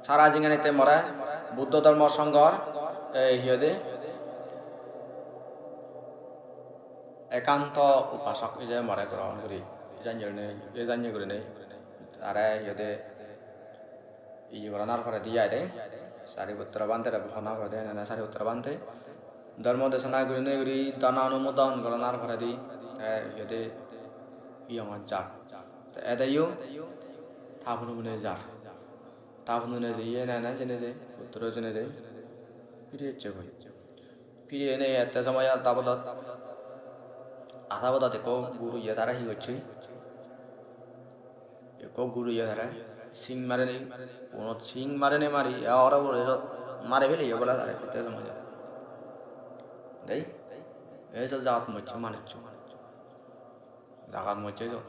sara jinghanitte more Buddho dhormo songhor, ei, hi hoide, ekanto upasok ije more grohon guri, janye gurinei, janye gurinei tare, hi hoide, iye goranar poredi aai de, Sariputra Bhantere honar poredi, ene ene Sariputra Bhante dhormo desona gurinei guri dana onumodon goranar poredi, te, hi hoide, iyongot jar. Te edeyo ta punune jar. Ta punune jeye, ene ene jene je, uttoro jene je, firi ecche goi. Firi ene ette somoy adabodot, adabodot ekko guruye tare hi gocche? Ekko guruye tare sing marinei, unot sing marinei mari, e ore ure jot mari fele ye bole tare ette somoy. Dei, ei so jagat mocche manuccho. Jagat mocche jo.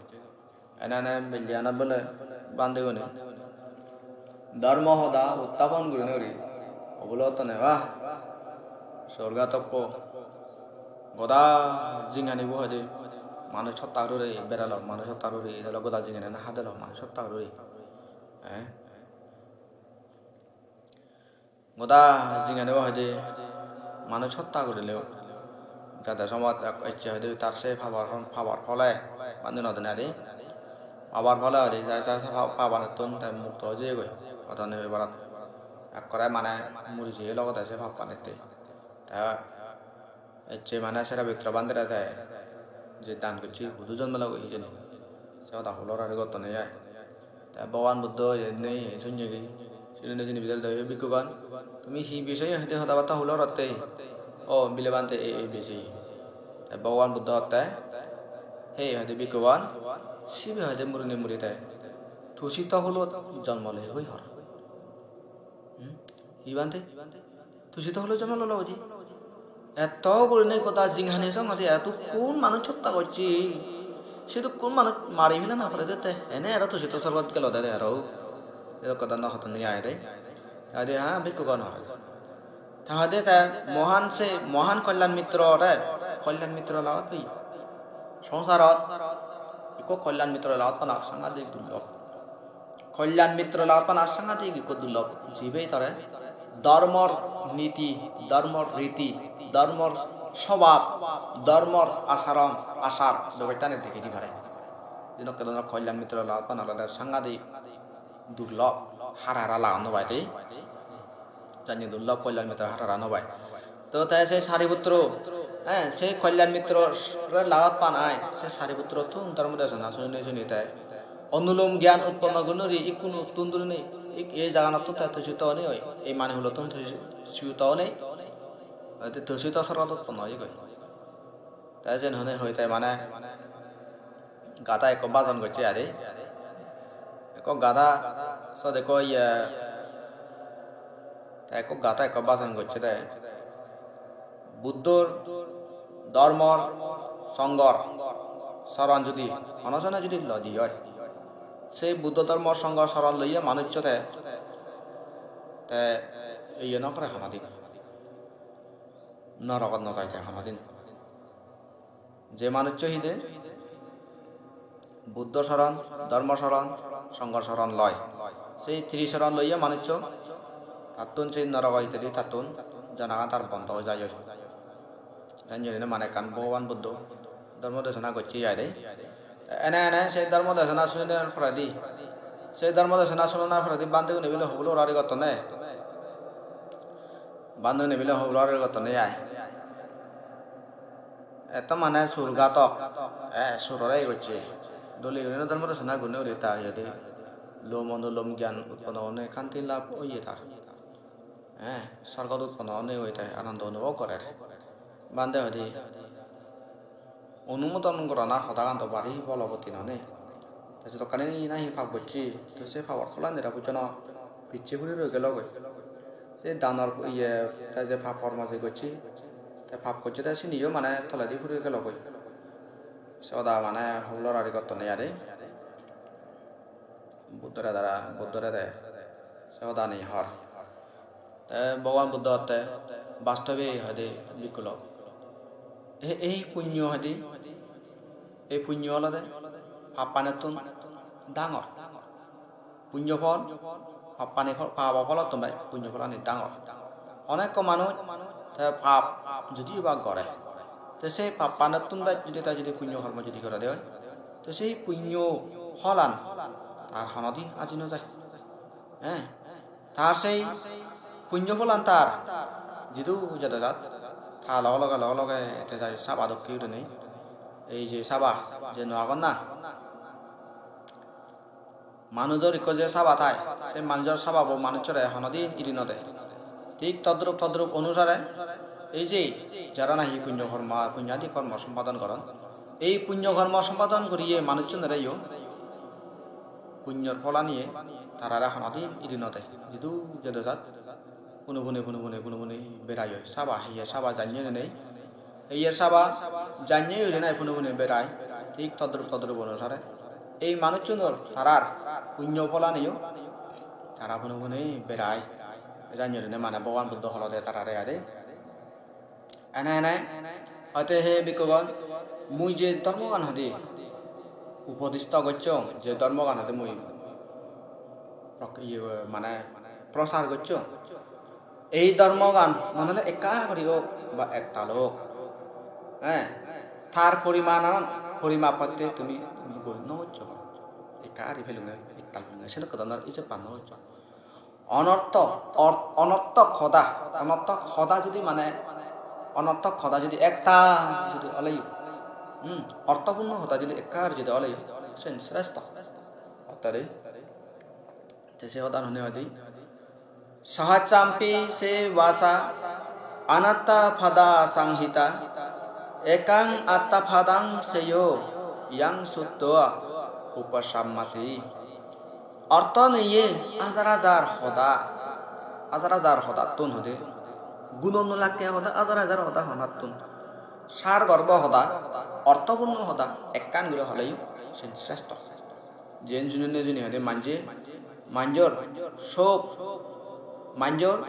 Ene ene belliyana bole bhante gune dhormo hoda uttapon gurinei guri obolotone ba sorgatokko goda jinghanibo hoide manuj hotta guri beralo, manuj hotta guri idalo, goda jinghaniyan hadelo manuj hotta guri. Eh? Goda jinghanibo hoide manuj hotta gurileo jade somot ek-, ecche hoide tar se pabar, pabar phole bhante no dene adi. Pabar phole hoide jai jai se pa-, pabanottun te mukto oi jeyegoi. Hodone ebarat ekkore mane muri jeye logode se pappanitte. Te Ecche mane Sariputra Bhantere te je dan gocche, hudu jonmo lagoi hijeni. Se hoda hulor ari gottonde ai. Te Bhogoban Buddho iyeni sunnegi, sini sini bidire de, "Bhikkhugon, tumi hi bisoye hoide hoda batta hulor otte? O bile Bhante, ei ei bisoye." Te Bhogoban Buddho hotte, "He hoide bhikkhugon, sibe hoide murini muri te Tusito hulot jonmo loi hoi hor." Hmm? Hi Bhante? Tusito hulot jonmo lolo hoide. Etto gurinei goda jinghani song hoide, edokkun manuj hotta gocche. Sedokkun manuj mari fele na pore de te. Ene aro Tusito sorgot gelo de aro. Edok hoda no hodon ni ai de. Ai de, ha, bhikkhugon hoi. Ta hoide te mohan se, mohan Kolyan Mitro re, Kolyan Mitro lagot oi. Songsarot ikko Kolyan Mitro lagot pana sangadik durlob. Kolyan Mitro lagot pana sangadik ikko durlob, jibe tore dhormor niti, dhormor riti, dhormor sobab, dhormor acharon, achar bebottani degei di pare. Jenokke dhoronor Kolyan Mitro lagot pana olode sangadik durlob, hara hara lagot no pai de. Janye durlob Kolyan Mitro hara hara no pai. To te se Sariputro, eh, se Kolyan Mitro re lagot pan ai, se Sariputrottun dhormo desona suni suni te onulom gyan utponno gurinei ikkunu tun durinei, ik-, ei jaganottun te Tusito onei oi, ei mani hulottun Tusi-, Tusito onei, te Tusito sorgot utponno oyegoi. Te siyen hone hoi te mane gada ekko bajon gocche adi. Ekko gada sot ekko iye, te ekko gada ekko bajon gocche de. Buddhor, dhormor, songhor soron judi hono jone judi loi di oi, se Buddho, dhormo, songhor soron loiye manuccho te, te iye no gore honodin. Norogot no jai te honodin. Je manuccho hide Buddho soron, dhormo soron, songhor soron loi, sei tri soron loiye manuccho, tattun sei norogo ittedi tattun janagan tar bondo oi jai oi. Jani jani mane ekkan Bhogoban Buddho dhormo desona gocche ai de. Ene ene sei dhormo desona suninei poredi, sei dhormo desona suninei poredi bhantegune bile hobolo hurari gottonde. Bhantegune bile hobolo hurari gottonde ai. Etto mane sur gatok, eh, surore ei gocche. Dole guri no dhormo desona guri guri ta iyede lom onulom gyan utponno onei khanti lab oye tar. Eh, sorgot utponno onei goi te anando onubhob gorer. Bhante hoide, onumodon gorana hodagan do bari bolopotti nonei. Te sedokkani nahi pap gocche, te se papor pholanire bujjo no, picche puri roi gelogoi. Se danor iye, te je pap kormo je gocche, te pap gocche te siniyo mane toledi puri gelogoi. Se hoda mane hub lorari gottonde ade. Buddhore dara, Buddhore de se hodani hor. Te Bhogoban Buddho hotte bastobe hoide bikkulok. E-, ei punyo hoide, ei punyo olode pappanettun dangor. Punyo phol, pappani phol, pabo pholottun bai punyo pholani dangor. Onekko manuj te pap judi ba gore, te sei pappanottun bej judi ta judi punyo hormo judi gorede oi, te sei punyo pholan tar honodin aji no jai. Eh, tar sei punyo pholan tar jidu jede jat, ta loge loge, loge loge te jai saba dokke gurinei. Ei je saba, je no agon na, manujor ikko je saba thai, se manujor sababo manussore honodin iri no de. Thik todrup, todrup onusare ei je jara nahi punyo korma, punyadi kormo sompadon goron, ei punyo kormo sompadon guriye manussunoreyo punyor pholaniye tarare honodin iri no de. Jidu jedo jat, punu puni, punu puni, punu puni berai oi. Saba, hiye saba janye nei. Hiye saba janye oi nei, punu puni berai. Thik todrup, todrup onusare ei manuchunor tarar punyo pholaniyo tara punu puni berai. Janye nei mane Bhogoban Buddho holode tarare ade. Ene ene, hoite he bhikkhugon, mui je dhormogan hoide upodisto gocchong, je dhormogan hoide mui prok-, iye, mane prosar gocchong, ei dhormogan mane ole ekka guri ok ba ektal ok, eh, tar porimanan, porimap hotte tumi guri no goccho, ekka guri pelunge, ektal pelunge, sedokke dhoronor ijeb pan no goccho. Onorthok, or-, onorthok hoda, onorthok hoda judi mane, onorthok hoda judi ekta judi oleyo, hmm, orthopunno hoda judi ekka judi oleyo, sen srestho. Ottare, te se hodan hone hoide, sahaccampi se vasa anatta pada sanghita, ekang atta padang seyo yang suddhva upasammati. Ortho neye hajar hajar hoda, hajar hajar hodattun hoide. Gunon no lakke hoda, hajar hajar hoda honattun. Sar gorbo hoda, orthopunno hoda, ekkan guri holeyo sen srestho. Jen juni ne juni hoide manje, manjor sok, manjor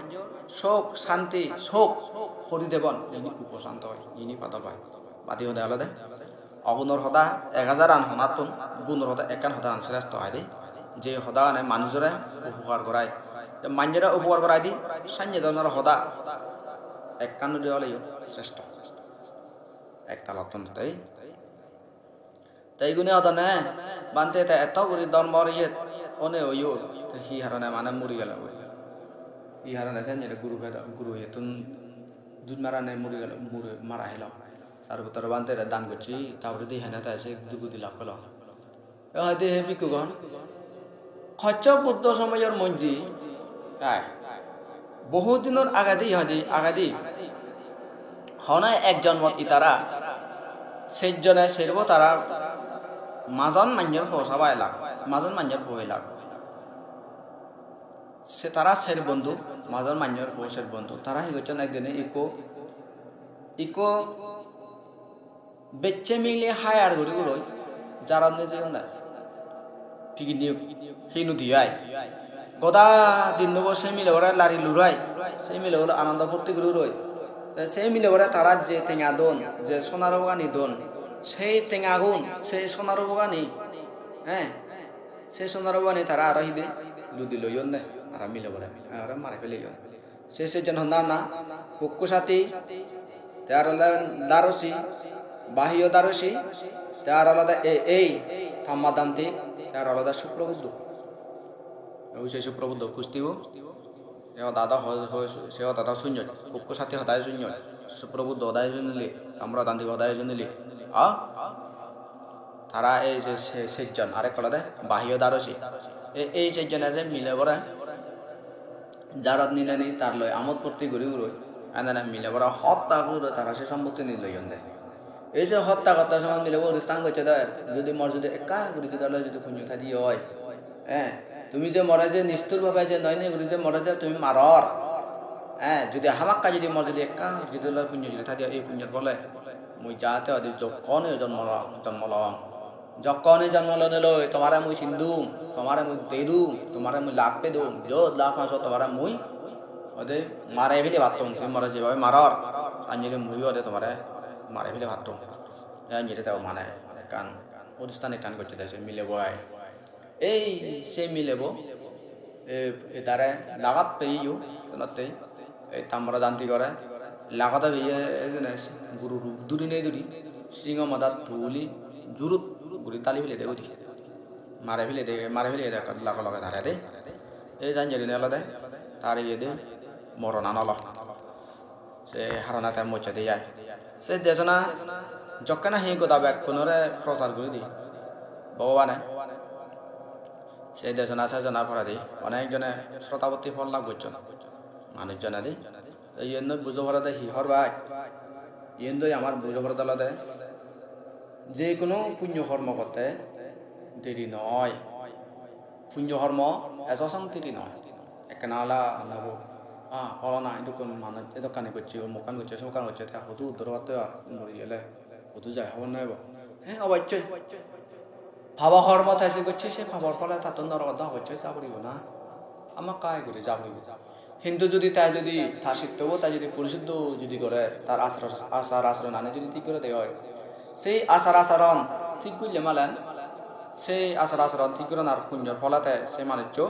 sok, santi, sok, pori debon, ini uposanto oi, ini padol pai. Badi hoda olode. Ogunor hoda ek hajaran honattun, gunor hoda ekkan hodagan srestho ai de. Je hodagane manujore upokar gorai. Te manjore upokar gorai di, sanye dhoronor hoda ekkan guri oleyo srestho. Ek talottun tei. Te igune hodone, bhante te etto guri dhormor iyet one oyo. Te hi harone mane muri gelo goi? Hi harone sanye guru peda, guru iyettun duj marane muri gelo, muri mara helo. Sarbottor bhante re dan gocche, ta poredi hene te se dugudi lab pelo. E hoide he bhikkhugon, Kossob Buddho somoyor moddhe, ai, bohut dinor agedi hoide, agedi hono ek jonmot itara sejjone serbo tara majon manjor po sabai lak, majon manjor po elak. Se tara ser bondhu, majon manjor po ser bondhu. Tara hi gocchon, ekdine ikko, ikko bechche mile hire guri guroi jarot nejeyon de. Picnic hinu di ai. Goda dinnobo se milebore lari lurai, se milebore anando phurti guri guroi. Te se milebore tara je tenga don, je sona rubogani don, sei tengagun, sei sona rubogani, eh, sei sona rubogani tara aro hide ludi loyon de, aro milebore, aro mari peleyon. Se sejjon honna honna, Pukkusati, te aro olode Darusi, Bahiyo Darusi, te aro olode e-, ei, Tammadanti, te aro olode Suprobuddho. Oi se Suprobuddho kustibo, se hoda do ho-, ho-, se hoda do sunnoi, Pukkusati hodai sunnoi, Suprobuddho hodai sunnoi. Tamradanti hoda ejon dili. A? Tara ei je se-, sejjon, arek olode Bahiyo Darosi. E-, ei sejjone je milebore jarot nineni tar loi amod purti guri uroi. Enene milebore hotta guri tara se sompotti ni loyon de. Ei je hotta gotte somoy milebo udistan gocche de, judi mor judi ekka guri judi ole judi punyo thadi oi. Eh, tumi je more je nistur bhabe je noi nei guri je more je tumi maror. Eh, judi hamakkai judi mor judi ekka judi ole punyo judi thadi oi, ei punyot bole mui jate odi jokkon ei jonmo lo-, jonmo long. Jokkon ei jonmo lonei loi tomare mui sindung, tomare mui dedung, tomare mui lak pedung, jot lak pang sot tomare mui ode mare fele pattung, tumi more jebhabe maror, anjiri mui ode tomare mare fele pattung. Te anjiri te mane ekkan udistan ekkan gocche de se milebo ai. Ei se milebo, e, e tare lagat peyo, senotte ei Tamradantigore lagat peye ejene guru rup durinei duri, singo madat tuli jurut guri dali pelede udi. Mare pelede, mare pelede ekka lago loge tare de. Ei janjerine olode tar iyede moronan olo. Se harone te mocche de ai. Se desona jokke nahi goda bekkunore prochar guri di Bhogobane. Se desona sejona poredi onek jone srotapotti phol lab gocchon. Manuj jone di. Te iyen noi bujo porede hi hor bai? Iyen doi amar bujo porede olode je hono punyo hormo gotte deri noi. Punyo hormo ejo song deri noi. Ekkena ola nabo. Ah, holona idukkun manuj edokkani gocche, omukkan gocche, somukkan gocche, te hudu uddor obatte ar mori gele hudu jai hobor noi bo. He, obossoi. Pabo hormo te je gocche, se pabor phole tattun norogot do obossoi ja puribo na? Hamakkai guri ja puribo. Hintu judi te judi tar sittobo te judi purisuddho judi gore, tar asar, asar asaronani judi thik gore de oi, sei asar asaron thik gulle malen, sei asar asaron thik goranar punyor pholate se manuccho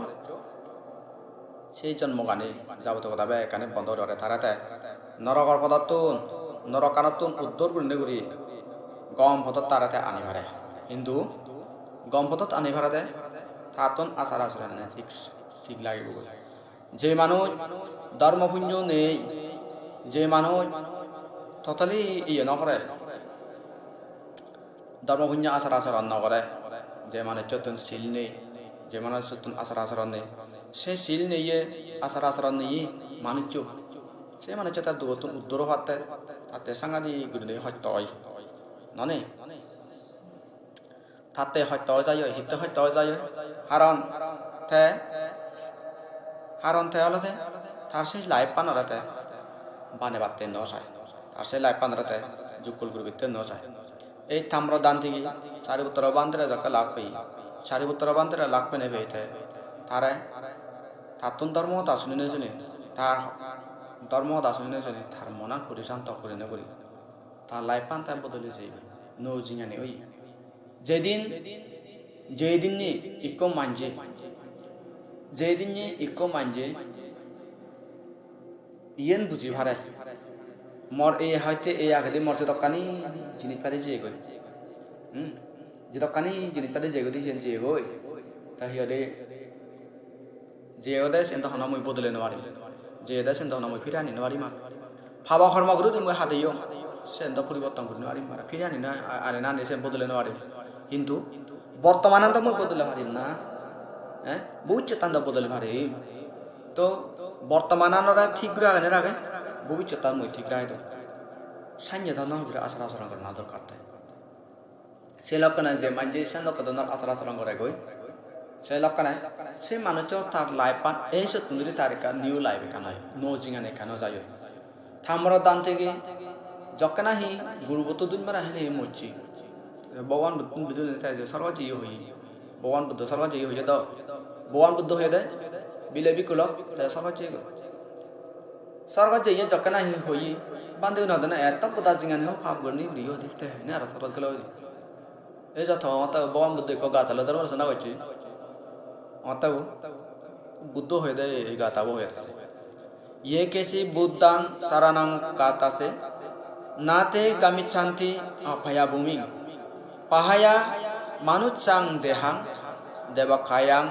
sei jonmogani jabotiyo hoda bekkani bondo guri pare, tare te norokor podottun, norokkanottun uddor gurinei guri gom podot tare te ani pare. Hintu gom podot ani parede tattun asar asaronani thik, thik lagibo. Je manuj dhormo punyo nei, je manuj totally iye no gore, dhormo punyo asar asaron no gore, je manucchottun sil nei, je manucchottun asar asaron nei, se sil neiye, asar asaron neiye manuccho, se manuccho te dugottun uddor obatte tatte sangadik gurinei hosto oi, no nei? Tatte hosto oi jai oi, hitte hosto oi jai oi? Haron te, haron te olode tar se life-an olode banebatte no sai. Tar se life-an olode jukkol guribatte no sai. Ei Tamrodantigi Sariputro Bhantere jokke lak peye, Sariputro Bhantere lak penei peye te tare tattun dhormo hoda suninei suni, tar dhormo hoda suninei suni tar monan puri santo gurinei guri. Ta life-an te bodoli jeye, nuo jinghani oye. Jedin, jedinni ikko manje, jedinni ikko manje iyen buji pare, mor ei hoite ei agedi mor jedokkani jinis padi jeyegoi, hmm? Jedokkani jinis padi jeyegoi, siyen jeyegoi. Ta hi hoide? Je ode siyen do hono mui bodole no parim. Je ode siyen do hono mui fire ani no parim ar. Pabo hormo guri di mui hadeyong, siyen do poriborton guri no parim ar. Fire ani na, ani na ani siyen bodole no parim. Hintu bortomanan do mui bodole parim na. Eh? Bobissottan do bodole parim. To bortomananore thik guri agene rage, bobissottan mui thik ragedong. Sanye do no guri asar asoron gorana dorkar te. Se lokkene je manje sen dokke dhoronor asar asoron goregoi, se lokkene se manuccho tar life-an ei sottun dhuri tar ekka new life ekkan oi, nuo jinghani ekkan oi jai oi. Tamrodantigi jokke nahi gurubotto duj mara hene mocche, Bhogoban Buddho, Buddho te je sorgot jeye hoye, Bhogoban Buddho sorgot jeye hoye do, Bhogoban Buddho hoyede bile bikkulok te sorgot jeyegoi. Sorgot jeye jokke nahi hoye, bhante gun hodonne etto goda jinghani hok pap gurinei guri iyot te hene aro sorgot gelo hoide. Ei joto omotte Bhogoban Buddho ekko gatalo dhormo desona gocche. Omotte bo Buddho hoyede ei gatabo hoyede. Ye kesi buddhang saranang gatase, na te gamissanti apaya bhuming. Pahaya manussang dehang devakayang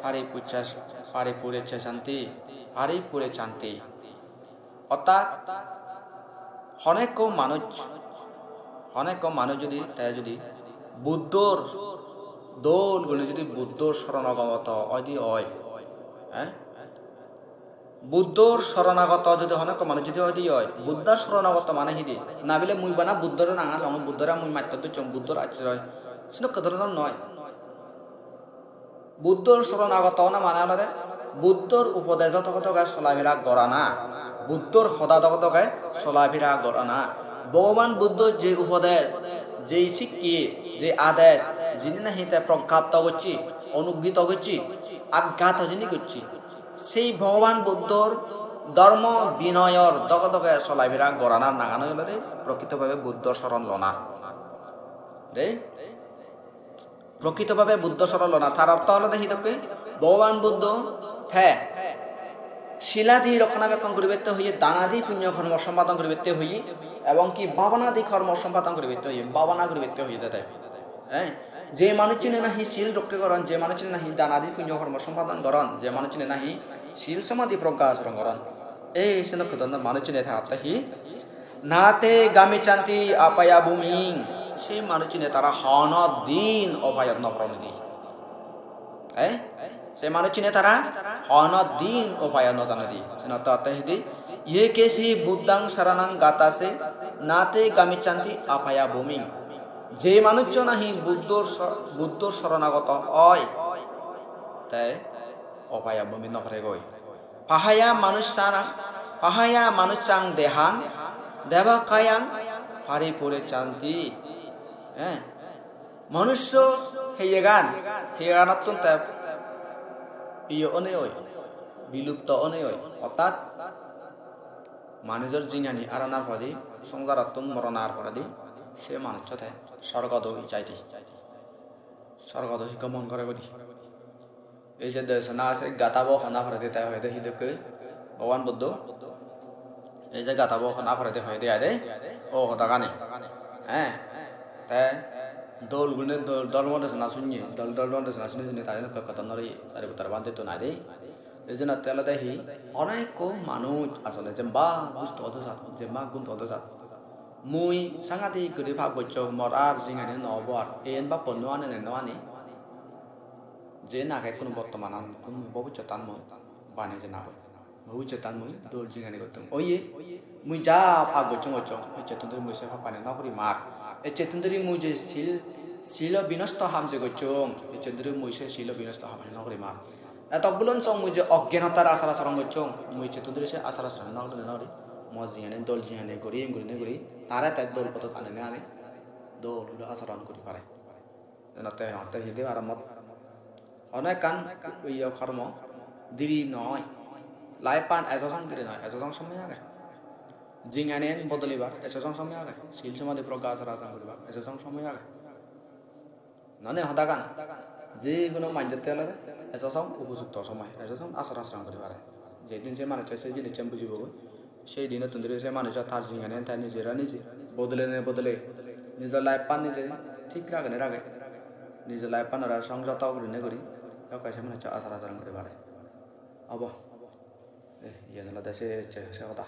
paripuchas-, paripurechasanti, paripuresanti. Ortat hono ekko manuj Hono ekko manuj judi, te judi Buddhor dol guri judi Buddhor soronagoto oide oi, eh? Buddhor soronagoto judi hono ekko manuj judi oide oi, Buddhor soronagoto mane hidi? Na bile mui bana Buddhore nangan long, Buddhore mui matto dussong, Buddhor acchoi, sinokke dhoronor noi. Buddhor soronagoto ona mane olode Buddhor upodejo doge doge solafera gorana, Buddhor hoda doge doge solafera gorana. Bhogoban Buddho je upodej, je sikke, je ades, jini nahi te proggapto gocche, onuggito gocche, aggato jini gocche, sei Bhogoban Buddhor dhormo binoyor doge doge solafera gorana nangan olode prokrito bhabe Buddhor soron lona. Dei? Prokrito bhabe Buddho soron lona, tar ortho olode hi dokke? Bhogoban Buddho te siladi rokkhonabekkon guribatte hoye, danadi punyo kormo sompadon guribatte hoye, ebong ki bhabonadi kormo sompadon guribatte hoye, bhabona guribatte hoye te. Eh? Je manuchchune nahi sil rokke goron, je manuchchune nahi danadi punyo kormo sompadon goron, je manuchchune nahi sil somadhi progga asoron goron, ei senokke dhoronor manuchchune te atte hi? Na te gamichanti apaya bhumim. Sei manuchchune tara hono din opayot no poron di. Eh? Sei manuchchune tara hono din opayot no jano di. Senotte atte hidi? Ye kesi Buddhang saranang gatase na te gamichanti apaya bhumim. Je manuchcho nahi Buddhor so-, Buddhor soronagoto oi, te opaya bhumit no poregoi. Pahaya manussana, pahaya manussang dehang, devakayang paripure chanti. Eh? Manusso heyegan, heyeganottun te iyo onei oi, bilupto onei oi. Ortat manujor jinghani aranar poredi, songsarottun moronar poredi, se manusso te sorgot oi jai di. Sorgot oi gomon gore goi di. Ei je desona, se gatabo hona poredi te hoide hi dokke Bhogoban Buddho. Ei je gatabo hona poredi hoide ai de, o hodagani. Eh, te dol gurinei dol, dhormo desona sunye, dol dol dhormo desona sunye sunye tare nokko ekko ton nori Sariputra bhantettun ai de. Ei jenotte olode hi, onekko manuj asole jemba dusto odo sat, jemba gunto odo sat. Mui sangadik guri pap gocchong, mor ar jinghani no obo ar. Eyan bappo no ani ne no ani. Je nage hono bottomanan, hono bobissottan mui bane je nagoi. Bobissottan mui dol jinghani gottung. Oye, mui ja pap gocchong gocchong, ecchettun dhuri mui se pappani no gurim ar. Ecchettun dhuri mui je sil, silo binosto ham je gocchong, ecchettun dhuri mui se silo binosto ham no gurim ar. Etokgulon song mui je oggyanotar achar acharon gocchong, mui ecchettun dhuri se achar acharon no gurim, no gurim. Mo jinghani dol jinghani gurim, gurinei guri, tare te dol podot anine ani dol guri acharon guri pare. Enotte, enotte hidi aro mot hono ekkan iyo kormo diri noi. Life-an ejo song diri noi, ejo song somoy age. Jinghanian bodolibar ejo song somoy age. Sil somadhi progga achar acharon guribar ejo song somoy age. None hodagan, je hono manjotte olode ejo song upojukto somoy, ejo song achar acharon guri pare. Jedin se manuccho se jinissan bujibo goi, sei dinottun dhuri se manuccho tar jinghanian te nijera nije bodole ne bodole, nijo life-an nije thik ragene rage, nijo life-an ore songjoto gurinei guri, dokke se manuccho achar acharon guri pare. Obo. Eh, iyen olode se, se, se hoda.